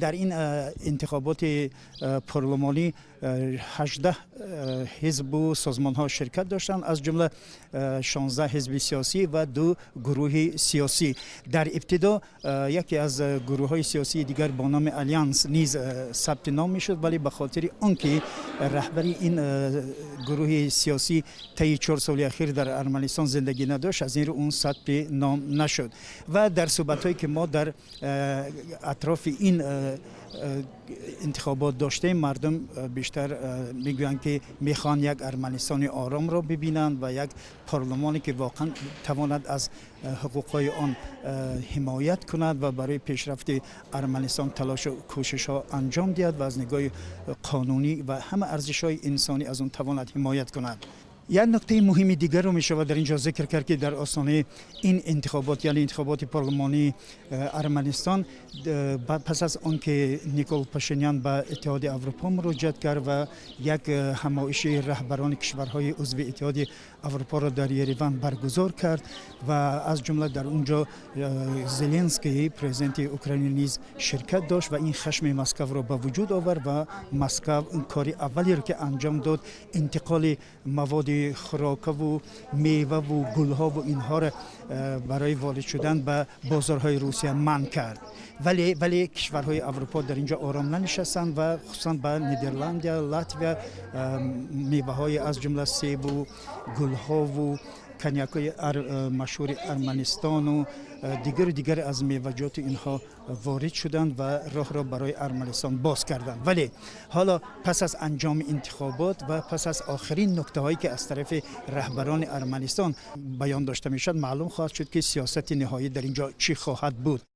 Дар ин интихоботи парлумонӣ 18 ҳизбу созмонҳо ширкат доштанд, аз ҷумла 16 ҳизби сиёсӣ ва ду гурӯҳи сиёсӣ. Дар ибтидо яке аз гурӯҳҳои сиёсии дигар бо номи Алянс низ сабти ном мешуд, вале ба хотири он ки раҳбари ин гурӯҳи сиёсӣ тайи 4 соли ахир дар Арманистон зиндагӣ надошт, аз ин рӯ он сабти ном нашуд. Ва дар суҳбатҳое ки мо дар атрофи ин интихобот доштем, мардум бештар мегӯянд, ки мехоҳанд як Арманистони оромро бибинанд ва як парлумоне, ки воқеан тавонад аз ҳуқуқҳои он ҳимоят кунад ва барои пешрафти Арманистон талошу кӯшишҳо анҷом диҳад ва аз нигоҳи қонунӣ ва ҳама арзишҳои инсонӣ аз он тавонад ҳимоят кунад. Як нуктаи муҳими дигарро мешавад дар ин ҷо зикр кард, ки дар остонаи ин интихобот, яъне интихоботи парлумонии Арманистон, пас аз он ки Никол Пашинян ба Иттиҳоди Аврупо муроҷиат кард ва як ҳамоиши раҳбарони кишварҳои узви Иттиҳоди Аврупоро дар Ереван баргузор кард ва аз ҷумла дар он ҷо Зеленский, президенти Украина, низ ширкат дошт ва ин хашми Москавро ба вуҷуд овард. Ва Москав кори аввалеро, ки анҷом дод, интиқоли маводи хӯрокаву меваву гулҳову инҳоро барои ворид шудан ба бозорҳои Русия манъ кард. Вале кишварҳои Аврупо дар ин ҷо ором нанишастанд ва хусусан ба Нидерландия, Латвия меваҳои, аз ҷумла себу гулҳову коньякҳои машҳури Арманистону дигару дигар аз меваҷоти инҳо ворид шуданд ва роҳро барои Арманистон боз карданд. Вале ҳоло, пас аз анҷоми интихобот ва пас аз охирин нуктаҳое, ки аз тарафи раҳбарони Арманистон баён дошта мешавад, маълум хоҳад шуд, ки сиёсати ниҳоӣ дар ин ҷо чӣ хоҳад буд.